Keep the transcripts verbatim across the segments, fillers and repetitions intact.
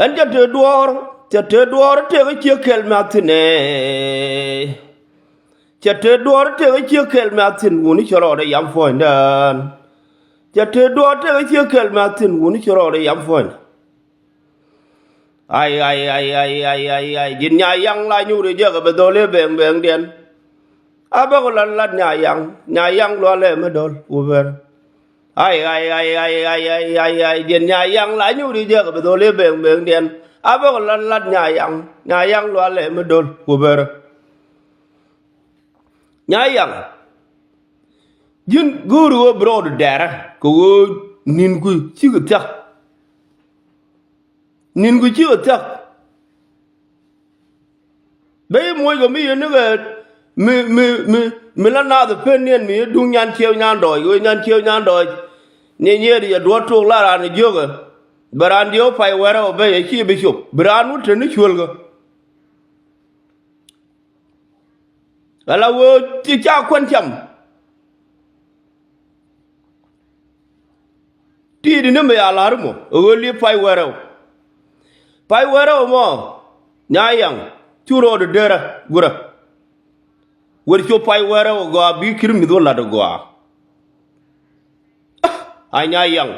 Ɛn cɛ te duɔɔr, cɛ te duɔɔr tëëk ciek kɛl mɛ a thi̱n ɛ. Cɛ te duɔɔr tëëk ciek kɛl mɛ a thi̱n wuni cɛ rɔɔdɛ yam puɔ̱nydän. Cɛ te duɔɔr tëëk ciek kɛl mɛ a thi̱n wuni cɛ rɔɔdɛ yam puɔ̱nydä. Ai, ai, ai, ai, ai, ai, ai, ji̱n Nyayaŋ la nyuuri jek bɛ dholi bɛŋ bɛŋdiɛn. A bä ku lat lat Nyayaŋ, Nyayaŋ lualɛ mi dol wubär. Ai, ai, ai, ai, ai, ai, ai, ai, ji̱n Nyayaŋ la nyuuri jek bɛ dholi bɛŋ bɛŋdiɛn. A bä ku lat lat Nyayaŋ, Nyayaŋ lualɛ mi dol wubär. Nyayaŋ. Ji̱n go̱o̱ri ɣöö bi rɔɔdu dɛrä kɛ ɣöö ni̱n ku cikɛ thia̱k. Ni̱n ku cikɛ thia̱k. Bä i̱ muɔckɔ mi yɛn ni ɣɛɛ mi, mi, mi, mi la naath pen niɛn mi yɛ duŋ nyan ciëw nyan dɔɔc, ɣöö nyan ciëw nyan dɔɔc. Ni nyiëëd yɛ duɔ̱ɔ̱r tuɔɔk la raan jiökɛ. Bɛ raan diɛw pay wɛrɛ ɔ bä yɛ ci bi cop. Bi raan wut te ni cuëlkä. Ala ɣöö ti ca kuän cam. Ti̱i̱di ni mi ya la̱r mɔ ɛ ɣöö li̱ep pay wɛrɛw. Pay wɛrɛw mɔ Nyayaŋ cu rɔɔdɛ derä gurä. Wër cop pay wɛrɛw ɛ gɔaa bi kir mi̱th wä la̱t ɛ gɔaa. A Nyayaŋ.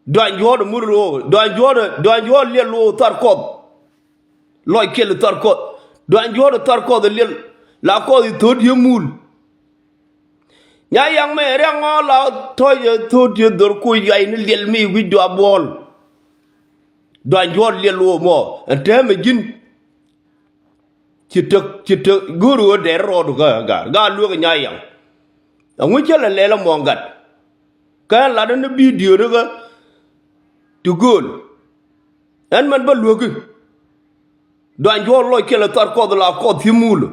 Duany juɔ̱ɔ̱r ɛ mur luɔ̱ɔ̱k, duany juɔ̱ɔ̱r, duany juɔ̱ɔ̱r liɛl luɔ̱ɔ̱k thar kɔth. Lɔc kiɛl thar kɔth. Duany juɔ̱ɔ̱r thar kɔth liɛl. La kɔth i̱ tho̱o̱t yie mul. Nyayaŋ mɛ riaŋ ɔ la tɔ̱c ɛ tho̱o̱t yie dhor kuc yuay ni liɛl mi wi̱c dua buɔ̱ɔ̱l. Duany juɔ̱ɔ̱r liɛl ɣöö mɔ ɛn täämɛ ji̱n. Ci tek, ci tek go̱o̱r ɣöö dɛr rɔɔdu kä Agar. Gaa lueek ɛ Nyayaŋ. Ɛŋu cä lɛ lɛl ɛ mɔŋ gat. Kä ɛn lat ɛn bidio ni kä ti gööl. Ɛn mɛn bä luäki. Duany juɔ̱ɔ̱r lɔc kiɛl ɛ thar kɔth la kɔth thi̱ muulä.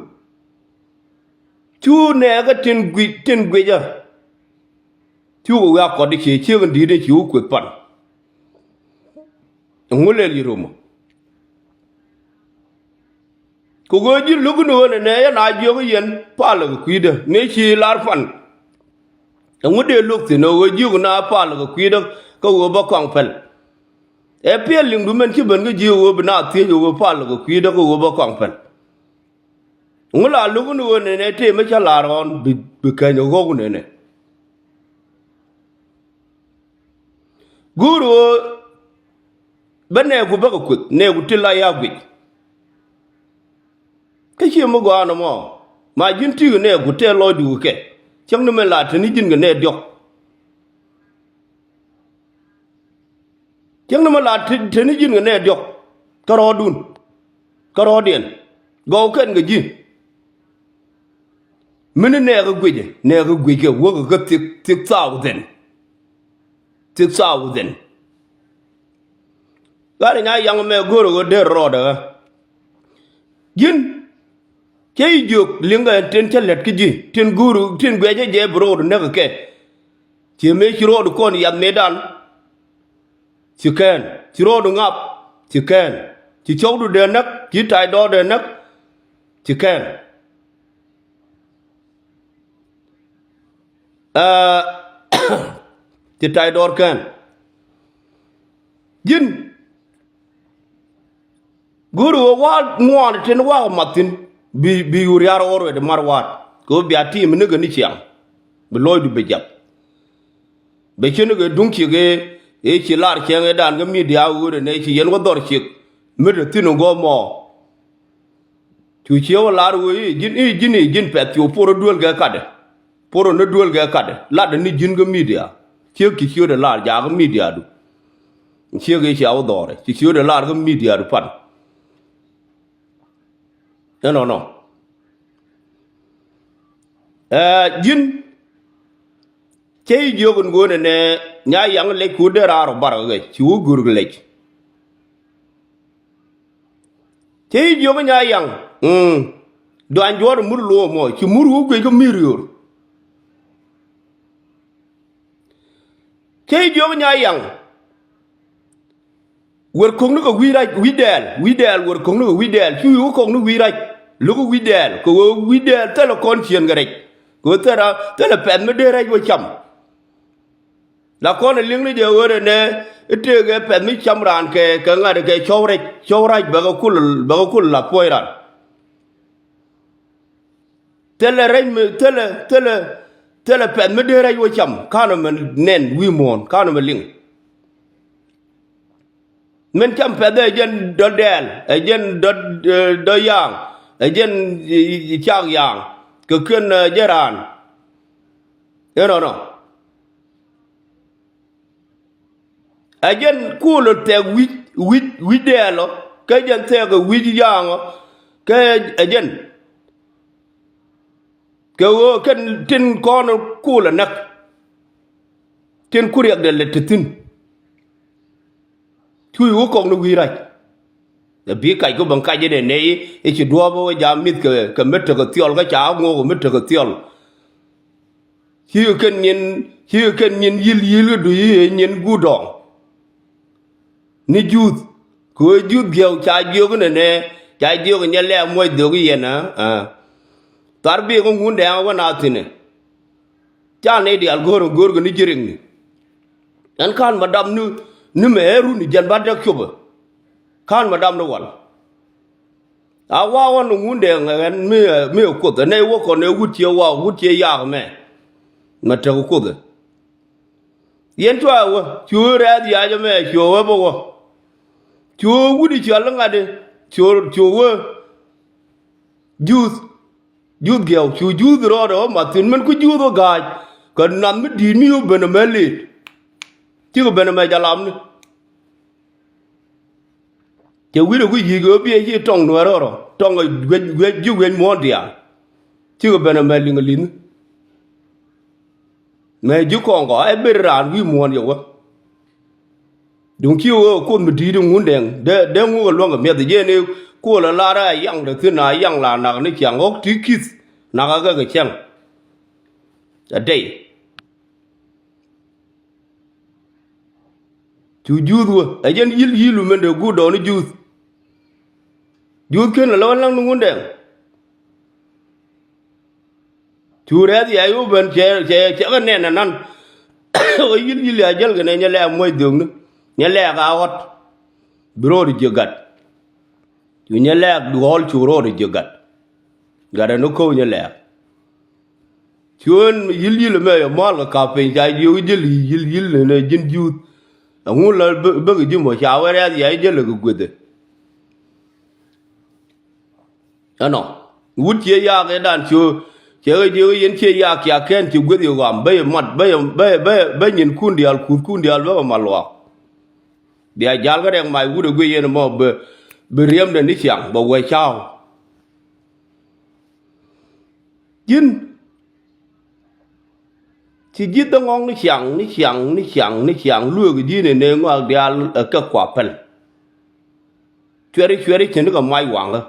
Cu nɛɛkä tin guic, tin guicä. Cukɛ wiak kɔt i̱ cie ciek in di̱i̱t in ci wä kueth pan. Ɛŋu lɛl yi romä. Kɛ ɣöö ji̱n lo̱k ni ɣöö nɛnɛ yɛn a jiök yɛn palä kɛ kui̱dä mëë ci lar pan. Ɛŋu dee lo̱k thi̱n ɣöö jiök na palä kɛ kui̱dä kä ɣöö bä kɔaŋ pɛl. Ɛ piɛl liŋdu mɛn ci ben kä jiök ɣöö bi na thiec ɣöö palä kɛ kui̱dä kä ɣöö bä kɔaŋ pɛl. Ŋu la lo̱k ni ɣöö nɛnɛ tëë mi cä lar ɣɔn bi, bi kɛny ɣɔ̱k nɛnɛ. Guur ɣöö bä nɛɛku bäkɛ kueth nɛɛku ti la ya guic. Kä ciɛ mi gɔaa nɔmɔ ma ji̱n ti̱i̱ nɛɛku tɛɛ lɔcdu kɛ kɛ. Cäŋ ni mɛ la te ni ji̱n kɛ nɛɛ diɔ̱k. Cäŋ ni mɛ la te, te ni ji̱n kɛ nɛɛ diɔ̱k. Kä rɔɔdun kä rɔɔdiɛn gɔw kɛn kɛ ji̱. Mini nɛɛkä guicɛ nɛɛkä guicɛ wäkä kä thiek thiek thaw dhɛn. Thiek thaw dhɛn. Ɣa̱r nya yaŋ mɛ go̱o̱rä ɣöö der rɔɔdɛ ɣä. Ji̱n cä i̱ jiök liŋkɛ tin cä lät kä ji̱ tin go̱o̱rä tin guiɛcä jɛ bi rɔɔdu näk kɛ. Ci mëë ci rɔɔdu kɔn yath mëëdan. Ci kɛn ci rɔɔdu ŋap. Ci kɛn ci cɔwdu dee näk ci tay dɔɔdɛ näk. Ci kɛn. Aa, ti tay dɔɔr kɛn. Ji̱n go̱o̱ri ɣöö wa̱a̱ ŋuɔ̱ɔ̱n tin wa̱a̱ math thi̱n. Bi, bi wur ya̱r ɣɔr wet mar wa̱a̱t kɛ ɣöö bia ti̱i̱m ni gɛ ni ciaŋ. Bi lɔcdu bi jap. Bɛ cin kɛ duŋ ciek ëë ëë ci lar cɛŋ ëëdan kä midia ɣööt ɛnɛ ci yɛn wä dhɔr ciek. Mi te thi̱n ɛ gɔɔmɔ. Cu ciek wä lar ɣöö i̱ ji̱n i̱ ji̱n i̱ ji̱n pɛth cu por ɛ duel kɛ katdɛ. Por ɛ ni duel kɛ katdɛ latdɛ ni ji̱n kä midia. Ciek ci ciötdɛ lar jakä midiadu. Ciek i̱ cia wä dhɔrɛ ci ciötdɛ lar kä midiadu pan. Ɛnɔnɔ. Ɛ ji̱n. Cä i̱ jiök in go̱o̱nɛ nɛ nya yaŋ lɛc ku dee raar ɔ barkɛ kɛ ci wä go̱o̱r kɛ lɛc. Cä i̱ jiök nya yaŋ. Mm. Duany juɔ̱ɔ̱r mur luɔ̱ɔ̱m ɔ ci mur wä guic kä mir yo̱o̱r. Cä i̱ jiök nya yaŋ. Wer ko̱kni kɛ wi̱i̱ rac wi̱i̱ dɛɛl wi̱i̱ dɛɛl wer ko̱kni kɛ wi̱i̱ dɛɛl ci wi̱i̱ wä ko̱kni wi̱i̱ rac. Lo̱k wi̱i̱ dɛɛl kɛ ɣöö wi̱i̱ dɛɛl thilɛ kɔn ciën kɛ rɛc. Kɛ ɣöö thilɛ thilɛ pɛth mi dee rɛc wä cam. La kɔn ɛ liŋni jɛ ɣöö rɛ nɛ I̱ tëëkɛ pɛth mi cam raan kɛ, kɛ ŋa̱t kɛ cɔw rɛc, cɔw rac bɛ kɛ kul, bɛ kɛ kul la puɔ̱c ran. Thilɛ rɛc mi, thilɛ, thilɛ, thilɛ pɛth mi dee rɛc wä cam, ka̱n ɛmɛ nɛn wi̱i̱ muɔ̱ɔ̱n, ka̱n ɛmɛ liŋ. Min cam pɛth ɛ jɛn dɔ̱ dɛɛl, ɛ jɛn dɔ̱, eh, dɔ̱ yaaŋ, ɛ jɛn, eh, cak yaaŋ, kɛ kän, eh, jɛ raan. Inɔnɔ. Ɛ jɛn kuulɛ thɛk wi̱c, wi̱c, wi̱c dɛɛlɔ, kä jɛn thɛk wi̱c yaaŋɔ, kä ɛ jɛn. Kɛ ɣöö kɛn tin kɔn kuulɛ näk. Tin ku riɛkdɛ lɛ te thi̱n. Cuc wä kɔk ni wi̱i̱ rac. Ɛ bi kac ku ben kac inɛ nɛy i̱ ci duɔ̱ɔ̱p wä jam mi̱th kɛ, kɛ mi tekɛ thiɔl kä ca ŋo̱o̱k mi tekɛ thiɔl. Cikɛ kɛn nyin, cikɛ kɛn nyin yi̱l yi̱l kä duc i̱ nyin guut dɔɔŋ. Ni juuth, kɛ ɣöö juuth giɛw ca jiök inɛ nɛ, ca jiök inyɛ lɛɛk muɔc dhök i̱ yɛn ɛ. Thar bi kä ŋundɛ ɣä wä na thi̱nɛ. Ca nɛy diaal go̱o̱r in go̱o̱rkɛ ni ji̱ riŋni. Ɛn ka̱n ma dam ni, ni mɛ ɛ runi jɛn ba däk copä. Ka̱n ma dam ni wal. A wa̱a̱ ɣɔn ni ŋundɛ ɣɛn mi, mi ɛ kuoth ɛ nɛy wä kɔn ɛ wut ciɛ wa̱a̱ wut ciɛ yaak mɛ. Ma tek kuoth ɛ. Yɛn cua ɛ wä cu rɛɛth yac ɛmɛ cu ɛ wä bä wä. Cu wut i̱ cɔl iŋa̱t i̱ cu, cu wä. Juuth. Juuth giɛw cu juuth rɔɔdɛ wä math thi̱n min ku juuth wä ga̱a̱c. Kɛ nath mi di̱i̱t mi wä ben ɛmɛ liit. Cikɛ ben ɛmɛ jalamni. Cɛ wi̱cdɛ ku yi̱i̱k ɣöö biɛ ci tɔŋ nuɛɛr ɣɔrɔ tɔŋ ɛ guic guic ji̱ guic muɔ̱ɔ̱n diaal. Cikɛ ben ɛmɛ liŋ ɛ li̱nh. Mɛ ji̱ kɔŋkɔ ɛ ber raan wi̱i̱ muɔ̱ɔ̱n yɛ wä. Duŋ ci ɣöö kuoth mi di̱i̱t i̱ ŋundɛŋ dee, dee ŋuk ɛ luäŋ kɛ miɛth jiɛn i̱ kuɔl ɛ lar ɛ yaŋ dee thi̱n a yaŋ la nak ni ciaŋ ɣɔ̱k ti ki̱th nak ɛ kɛ kɛ cäŋ. Ɛ dey. Cu juuth wä ɛ jɛn yi̱l yi̱l wä mɛn dee guut dɔɔni juuth. Juuth ken ala wä laŋ ni ŋundɛŋ. Cu rɛɛth yac wä ben cɛ, cɛ, cɛ kɛ nɛn anan. Ɣä yi̱l yi̱l ya jäl kɛ nɛ nyɛ lɛɛk muɔc dhökni. Nyɛ lɛɛk a ɣɔt. Bi ro̱o̱d ji̱ gat. Cu nyɛ lɛɛk duɔ̱ɔ̱l cu ro̱o̱d ji̱ gat. Gat ɛn ni ko̱w nyɛ lɛɛk. Cuön yi̱l yi̱l ɛmɛ yɛ mua̱l kɛ ka̱p piny ca jiök ji̱l yi̱l yi̱l nɛ ji̱n juuth. Ɛŋu la bäk ji̱ mɔ ca wee rɛ̈th ya ji̱l kɛ gui̱dhɛ. Ɛnɔ wut ciɛ yaak ëëdan ciö. Ciɛ kɛ jiök yɛn ciɛ yaak cia kɛn ci gui̱th yɛ ɣɔam bä yɛ mat bä yɛ bä yɛ bä yɛ bä nyinkun diaal kuthkun diaal bä kɛ mat luaak. Bia jal kä rɛk mac wut ɛ guic yɛn ɛmɔ bɛ bi riɛmdɛ ni ciaŋ bɛ wee ca̱a̱w. Ji̱n ci ji̱ dhäŋɔ̱ŋ ni ciaŋ ni ciaŋ ni ciaŋ ni ciaŋ lueek ji̱n ɛ nɛ ŋɔak diaal ɛ kɛ kua pɛl. Cuɛri cuɛri cäŋ ni kɛ mac waŋä.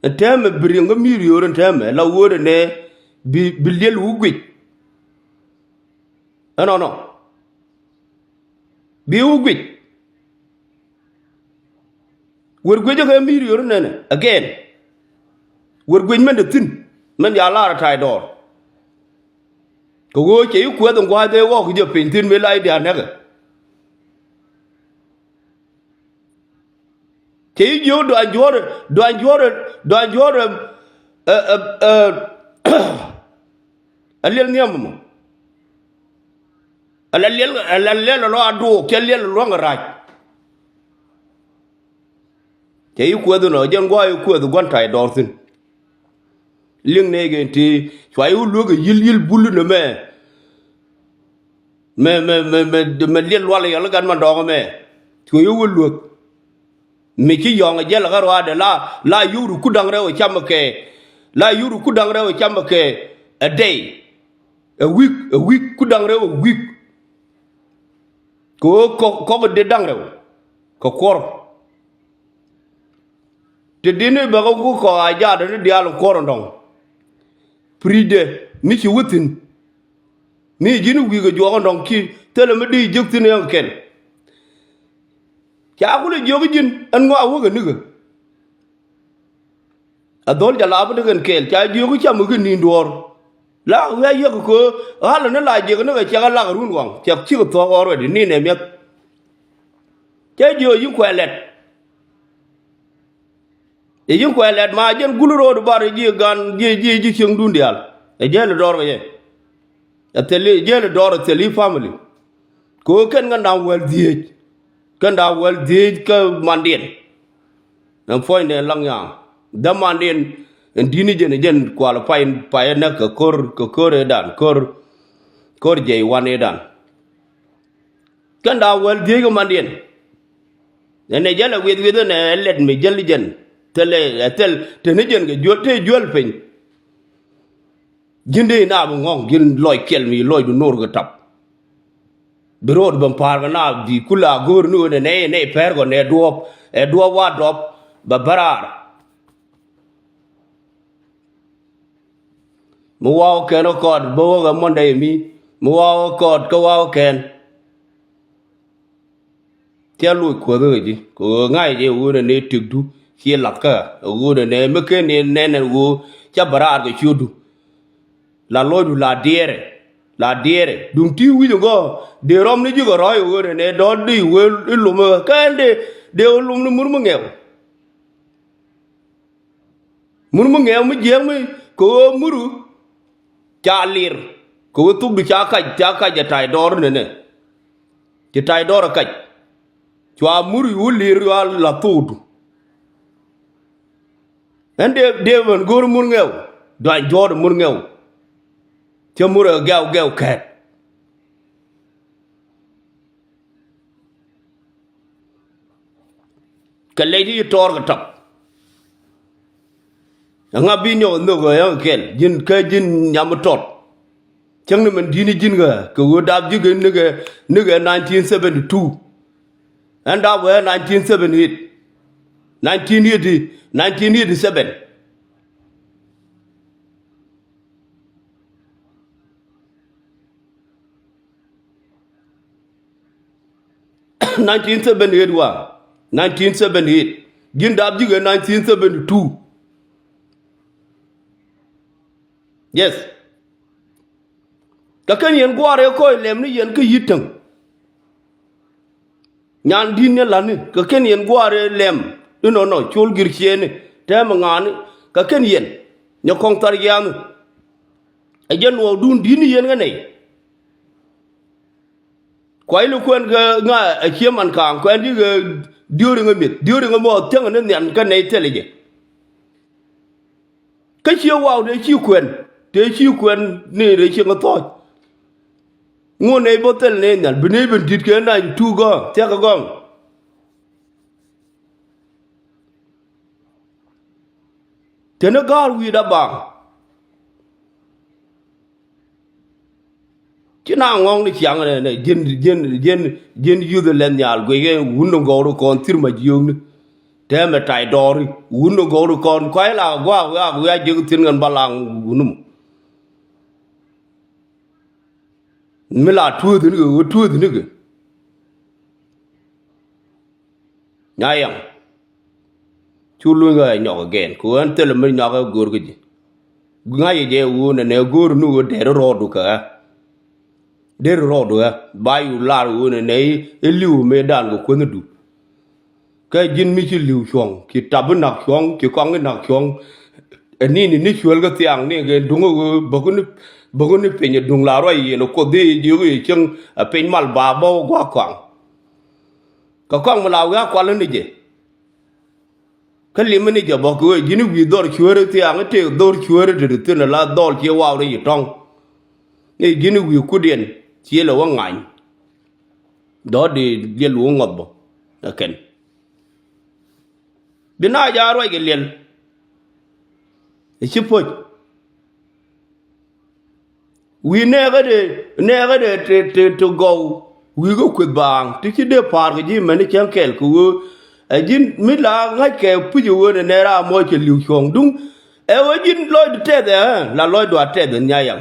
Ɛn täämɛ bi riɛŋ kä mi riöör ɛn täämɛ la ɣööt ɛ nɛ bi bi liɛl wu guic. Ɛnɔnɔ. Bi wu guic. Wer guic ɛ kɛ mi riöör nɛnɛ again. Wer guic mɛn de thi̱n mɛn ya lar a ta̱y dɔɔr. Kɛ ɣöö cɛ yi kuɛth in gua̱a̱th ëë ɣɔk jɛ piny thi̱n mi la i̱ dia̱a̱r nɛkɛ. Cɛ yi jiök duany juɔ̱ɔ̱rɛ duany juɔ̱ɔ̱rɛ duany juɔ̱ɔ̱rɛ. Ɛ, ɛ, ɛ, aliɛl nhiam mɔ. Ala liɛl ala liɛl lɔ a duɔɔk cɛ liɛl luaŋ a rac. Cɛ yi kuɛth inɔ jɛn gua̱a̱ yi kuɛth gua̱n ta̱y dɔɔr thi̱n. Liŋ nɛy kɛn tëë cua yi wä luäk kɛ yi̱l yi̱l bul inɔ mɛ. Mɛ mɛ mɛ mɛ mɛ liɛl lual yɔl i̱ gat man dɔɔk ɛmɛ. Cu yi wä luäk. Mi ci yɔ̱ŋ ɛ jiɛl kä ruaadɛ la la yuk ri ku da̱ŋ rɛw ɛ cam ɛ kɛ. La yuk ri ku da̱ŋ rɛw ɛ cam ɛ kɛ. Ɛ dɛy. Ɛ wi̱k ɛ wi̱k ku da̱ŋ rɛw ɛ wi̱k. Kɛ ɣöö kɔk kɔk ɛ dee da̱ŋ rɛw. Kɛ kuɔr. Ti di̱t ni bɛ kä ku kɔk a jaat ni diaal in kuɔr in dɔ̱ŋ. Pri̱cdɛ ni ci wä thi̱n. Ni ji̱n wi̱i̱ kɛ juɔk in dɔ̱ŋ ci thilɛ mi di jiäk thi̱n in kɛl. Ca kulɛ jiök ji̱n ɛn ŋɔak wäkɛ nikä. A dhɔl ca laap ni kɛn kɛɛl ca jiök cam kɛ ni̱n duɔ̱ɔ̱r. La wi̱i̱ a yiëk kɛ köö ɣa̱lä ni la jiäk ni kɛ cɛk a lak run waŋ cɛk cikɛ thuɔ̱k already ni nɛ mi̱eth. Cä jiök ji̱ kuɛ lɛt. I̱ ji̱ kuɛ lɛt ma jɛn gul ro̱o̱du bar ji̱ gan ji̱ ji̱ ji̱ cieŋdun diaal. Ɛ jɛl dɔr kɛ jɛ. Ɛ thil i̱ jɛl dɔr ɛ thil i̱ family. Kɛ ɣöö kɛn kɛn da̱ŋ wäl dhieec. Kɛn da̱ŋ wäl dhieec kä mandiɛn. Ɛn puɔ̱nydɛ laŋ ya̱a̱ŋ. Däm mandiɛn ɛn di̱t ni jɛn ɛ jɛn kual pay pay ɛ näk kɛ ko̱r kɛ ko̱r ëëdan ko̱r. Ko̱r jɛy wan ëëdan. Kɛn da̱ŋ wäl dhieec kä mandiɛn. Ɛn ɛ jɛl ɛ wieth wieth ɛn ɛ lɛt mi jäl ni jɛn. Thil ɛ thil te ni jɛn kɛ juäl te juäl piny. Ji̱n dee inaap ŋɔ̱ŋ ji̱n lɔc kɛl mi lɔcdu no̱r kɛ tap. Bi ro̱o̱d ben pa̱a̱r kɛ naap di kula go̱o̱r ni ɣöö nɛ nɛ nɛ pɛr kɔ nɛ duɔ̱ɔ̱p ɛ duɔ̱ɔ̱p wa dɔp bɛ bä raar. Mi waw kɛn ɔ kɔɔt bä wä kɛ Monday mi mi waw kɔɔt kä waw kɛn. Cä loc kuäth ɣä ji̱ kɛ ɣöö ŋa̱c jɛ ɣöö nɛ nɛ tëkdu ciɛ lath kä ɣöö nɛ nɛ mi ken nɛ nɛn ɣöö cä bä raar kɛ ciötdu. La lɔcdu la diɛɛrɛ la diɛɛrɛ duŋ ti wi̱c ɛ gɔɔ dee rɔm ni ji̱ kɛ rɔ̱c ɣöö nɛ nɛ dɔ̱r di wee i̱ lom ɛ kä ɛn dee dee ɣä lom ni mur mi ŋɛw. Mur mi ŋɛɛw mi jiääk mi kɛ ɣöö muru ca lir kɛ ɣöö thukdu ca kac ca kac ɛ ta̱c dɔɔr nɛnɛ. Ci ta̱c dɔɔr ɛ kac cua mur yu lir yu a la thukdu. Ɛn dee dee mɛn go̱o̱r mur ŋɛɛw duany jɔɔt mur ŋɛɛw. Cä mur ɛ gɛw gɛw kɛɛt. Kɛ lɛc ti ci tɔɔr kɛ tɔk. Ɛŋa bi nyɔk nhök ɛ yäŋ kɛl ji̱n kä ji̱n nyam mi tɔt. Cäŋ ni mɛn di̱t ni ji̱n ɣä kɛ ɣöö dap ji̱ kɛ nikɛ nikɛ nineteen seventy two. Ɛn dap ɣä nineteen seventy eight, nineteen eighty, nineteen eighty seven. Nineteen seventy eight wa nineteen seventy eight ji̱n dap ji̱ kɛ nineteen seventy two. Yes. Kä kɛn yɛn gua̱a̱r ëë kɔc lɛm ni yɛn kä yi̱t täŋ. Nyan di̱t ni la̱tni kɛ kɛn yɛn gua̱a̱r ëë lɛm inɔnɔ col gir ciëëni tɛmɛ ŋa̱a̱ni kɛ kɛn yɛn nyɛ kɔŋ thar yiaani. Ɛ jɛ nuɔɔkdun di̱t ni yɛn kä nɛy. Kuay li kuɛn kɛ ŋa ɛ cie man ka̱a̱ŋ kuɛn ti kɛ diööri ŋä mi̱eth diööri ŋä mɔ thiäŋ ni nhian kä nɛy thilɛ jɛ. Kä cie waw tëë ci kuɛn tëë ci kuɛn ni rɛy cieŋ kä thɔɔc. Ŋuɔ nɛy bä thil nɛy nhial bi nɛy ben di̱t kɛ nac tuuk gɔ̱a̱ŋ thia̱k kɛ gɔ̱a̱ŋ. Teni ga̱a̱r wi̱i̱ da baaŋ. Ci na ŋɔ̱ŋ ni ciaŋ nɛ nɛ ji̱n ji̱n ji̱n ji̱n yuth lɛn nhial guic kɛ wun ni gɔw ri kɔn thir ma jiökni. Tɛmɛ tay dɔɔri wun ni gɔw ri kɔn kuay la guaak wiak wiak jiök thi̱n ŋän ba laŋ wun ni mɔ. Mi la tuöth ni kɛ ɣöö tuöth ni kɛ. Nya yam. Cu luny ɣä ɛ nyɔk ɛ gɛn kɛ ɣän thilɛ mi nyɔk ɛ go̱o̱r kä ji̱. Ŋa̱c ɛ jɛ ɣöö nɛ nɛ go̱o̱r ni ɣöö dɛr rɔɔdu kɛ ɣä. Dɛr rɔɔdu ɣä ba yu lar ɣöö nɛ nɛ i̱ li̱w mëë dan kɛ kuänh du. Kɛ ji̱n mi ci li̱w cuɔ̱ŋ ci tap i̱ nak cuɔ̱ŋ ci kɔŋ i̱ nak cuɔ̱ŋ. Ɛ ni ni ni cuäl kä thiaŋ ni kɛ duŋ ɣöö bäk ni bäk ni piny ɛ duŋ la ruac yɛn ɛ kuoth i̱ jiök i̱ cieŋ ɛ piny mal ba bä gua̱a̱k kɔaŋ. Kɛ kɔaŋ mi la wi̱i̱ a kual ni jɛ. Kä limä ni jɛ bä kɛ ɣöö ji̱n i̱ wi̱i̱ dhɔr cuääri thiaŋ i̱ tëëk dhɔr cuääri te ti thi̱n ala dhɔl ciɛ waw rɛy i̱ tɔ̱ŋ. Ni ji̱n i̱ wi̱i̱ kutdiɛn ciɛ lɛ wä ŋany. Dɔ̱ɔ̱t di liɛl wä ŋɔth bä ɛ kɛn. Bi na jaa ruac kɛ liɛl. Ɛ ci puɔ̱c. Wi̱i̱ nɛɛkädɛ nɛɛkädɛ te te te gɔw wi̱i̱ kä kueth baaŋ ti ci dee pa̱a̱r kɛ ji̱ mɛn i̱ cäŋ kɛɛl kɛ ɣöö ɛ ji̱n mi la ŋa̱ckɛ puc ɛ ɣöö nɛ nɛɛr a mɔc cɛ li̱w cuɔ̱ɔ̱ŋ duŋ. Ɛ ɣöö ji̱n lɔcdu tɛth ɛ la lɔcdu a tɛth ɛ nhiayaŋ.